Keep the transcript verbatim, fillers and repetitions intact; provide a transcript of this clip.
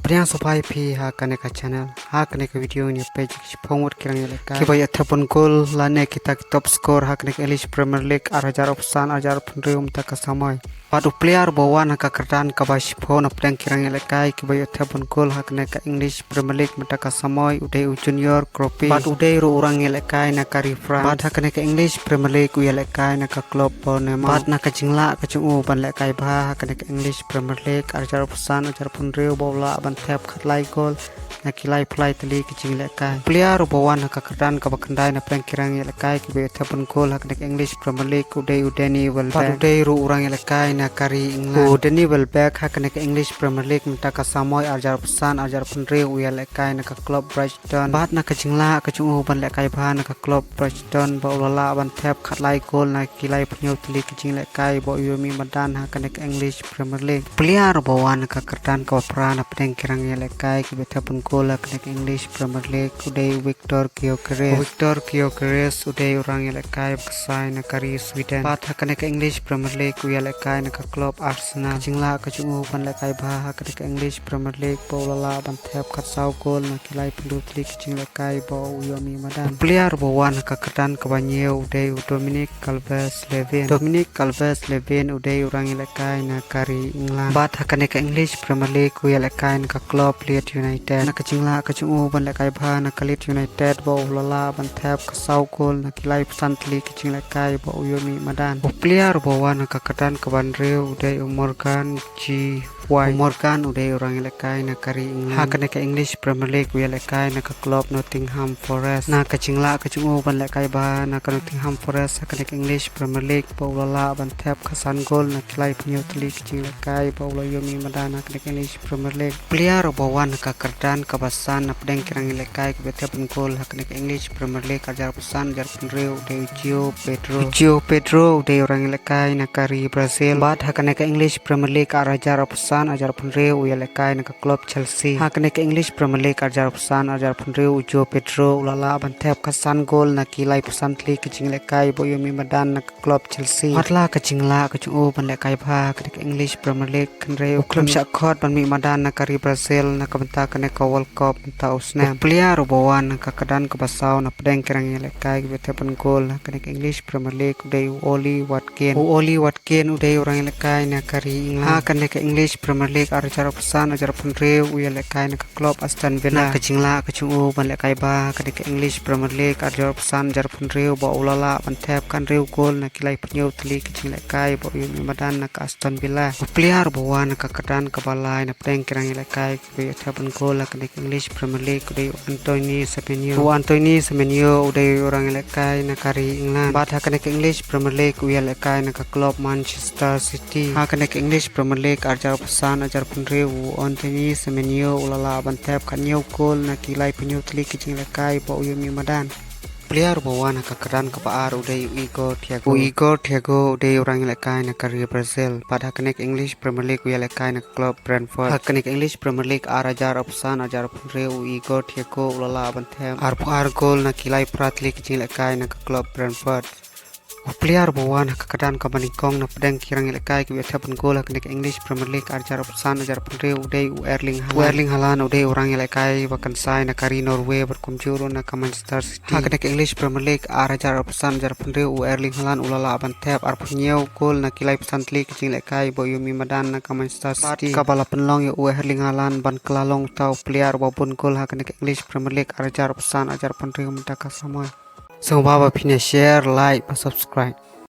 Pdiang sngewbha ïa phi ha kane ka channel. Ha kane ka video ngin ïa peit ki shiphew ngut ki rangïalehkai kiba ïoh thep bun gol lane kita ki top score ha kane ka English Premier League ar hajar arphew san ar hajar arphew hynriew mynta ka samoi. Bad u player uba wan ha ka kyrdan kaba shiphew na pdeng ki rangïalehkai kiba ïoh thep bun gol ha kane ka English Premier League mynta ka samoi u dei u Junior Kropi. Bad u dei ruh u rangïalehkai na ka ri France. Bad ha kane ka English Premier League u ïalehkai na ka club Bournemouth. Bad na ka jinglah ka jong u ban lehkai bha ha kane ka English Premier League ar hajar arphew san ar hajar arphew hynriew ba u lah ban thep khatlai gol na ki laiphew lai tylli ki jinglehkai. Player uba wan ha ka kyrdan kaba khyndai na pdeng ki rangïalehkai kiba ïoh thep bun gol ha kane ka English Premier League u dei u Danny Welbeck. Bad u dei ruh u rangïalehkai na ka ri England. U Danny Welbeck ha kane ka English Premier League mynta ka samoi ar hajar arphew san ar hajar arphew hynriew u ïalehkai na ka club Brighton. Bad na ka jinglah ka jong u ban lehkai bha na ka club Brighton ba u la lah ban thep khatlai gol na ki laiphew hynñiew tylli ki jinglehkai ba u ïoh mih madan ha kane ka English Premier League. Player uba wan ha ka kyrdan kaba phra na pdeng ki rangïalehkai kiba ïoh thep bun gol ha kane ka English Premier League u dei u Viktor Gyökeres. U Viktor Gyökeres u dei u rangïalehkai ba kyrsai na ka ri Sweden. Bad ha kane ka English Premier League u ïalehkai na ka club Arsenal. Ka jinglah ka jong u ban lehkai bha ha kane ka English Premier League ba u la lah ban thep khatsaw gol na ki laiphew hynriew tylli ki jinglehkai ba u ïoh mih madan. U player uba wan ha ka kyrdan kaba hynñiew u dei u Dominic Calvert-Lewin. Dominic Calvert-Lewin u dei u rangïalehkai na ka ri England. Bad ha kane ka English Premier League u ïalehkai na ka club Leeds United. Na ka jinglah ka jong u ban lehkai bha na ka Leeds United ba u la lah ban thep khatsaw gol na ki laiphew san tylli ki jinglehkai ba u ïoh mih madan. U player uba wan ha ka kyrdan kaba hynriew u dei u Morgan G Why? U Morgan u dei u rangïalehkai na ka ri England. Ha kane ka English Premier League u ïalehkai na ka club Nottingham Forest. Na ka jinglah ka jong u ban lehkai bha na ka Nottingham Forest ha kane ka English Premier League ba u la lah ban thep khatsan gol na ki laiphew hynñiew tylli ki jinglehkai ba u la ïoh mih madan ha kane ka English Premier League. Player uba wan ha ka kyrdan kaba san na pdeng ki rangïalehkai kiba ïoh thep bun gol ha kane ka English Premier League ar hajar arphew san ar hajar arphew hynriew u dei u João Pedro. U João Pedro u dei u rangïalehkai na ka ri Brazil. Bad ha kane ka English Premier League ar hajar arphew san ar hajar arphew hynriew u ïalehkai na ka club Chelsea. Ha kane ka English Premier League ar hajar arphew san ar hajar arphew hynriew u João Pedro u la lah ban thep khatsan gol na ki laiphew san tylli ki jinglehkai ba u ïoh mih madan na ka club Chelsea. Wat la ka jinglah ka jong u ban lehkai bha ha kane ka English Premier League hynrei u khlem shah khot ban mih madan na ka ri Brazil na ka bynta kane ka World Cup mynta u snem. U player uba wan ha ka kyrdan kaba saw na pdeng ki rangïalehkai kiba ïoh thep bun gol ha kane ka English Premier League u dei u Ollie Watkins. U Ollie Watkins u dei u rangïalehkai na ka ri England. Ha kane ka English Premier League ar hajar arphew san ar hajar arphew hynriew u ïalehkai na ka club Aston Villa. Na ka jinglah ka jong u ban lehkai bha ha kane ka English Premier League ar hajar arphew san ar hajar arphew hynriew ba u la lah ban thep khathynriew gol na ki laiphew hynñiew tylli ki jinglehkai ba u ïoh mih madan na ka Aston Villa. U player uba wan ha ka kyrdan kaba lai na pdeng ki rangïalehkai kiba ïoh thep bun gol ha kane ka English Premier League u dei u Antoine Semenyo. U Antoine Semenyo u dei u rangïalehkai na ka ri England. Bad ha kane ka English Premier League u ïalehkai na ka club Manchester City. Ha kane ka English Premier League ar hajar arphew san ar hajar arphew hynriew u Antoine Semenyo u la lah ban thep khathynñiew gol na ki laiphew hynñiew tylli ki jinglehkai ba u ïoh mih madan. Player uba wan ha ka kyrdan kaba ar u dei u Igor Thiago. U Igor Thiago u dei u rangïalehkai na ka ri Brazil. Bad ha kane ka English Premier League u ïalehkai na ka club Brentford. Ha kane ka English Premier League ar hajar arphew san ar hajar arphew hynriew u Igor Thiago u la lah ban thep arphew ar gol na ki laiphew phra tylli ki jinglehkai na ka club Brentford. U player uba wan ha ka kyrdan kaba nyngkong na pdeng ki rangïalehkai kiba ïoh thep bun gol ha kane ka English Premier League ar hajar arphew san ar hajar arphew hynriew u dei u Erling Haaland. U Erling Haaland u dei u rangïalehkai ba kyrsai na ka ri Norway bad kumjuh ruh na ka Manchester City. Ha kane ka English Premier League ar hajar arphew san ar hajar arphew hynriew u Erling Haaland u la lah ban thep arphew hynñiew gol na ki laiphew san tylli ki jinglehkai ba u ïoh mih madan na ka Manchester City. Bad kaba la pynlong ïa u Erling Haaland ban kylla long uta u player uba bun gol ha kane ka English Premier League ar hajar arphew san ar hajar arphew hynriew mynta ka samoi. Sngewbha ba phin ïa share, like bad subscribe.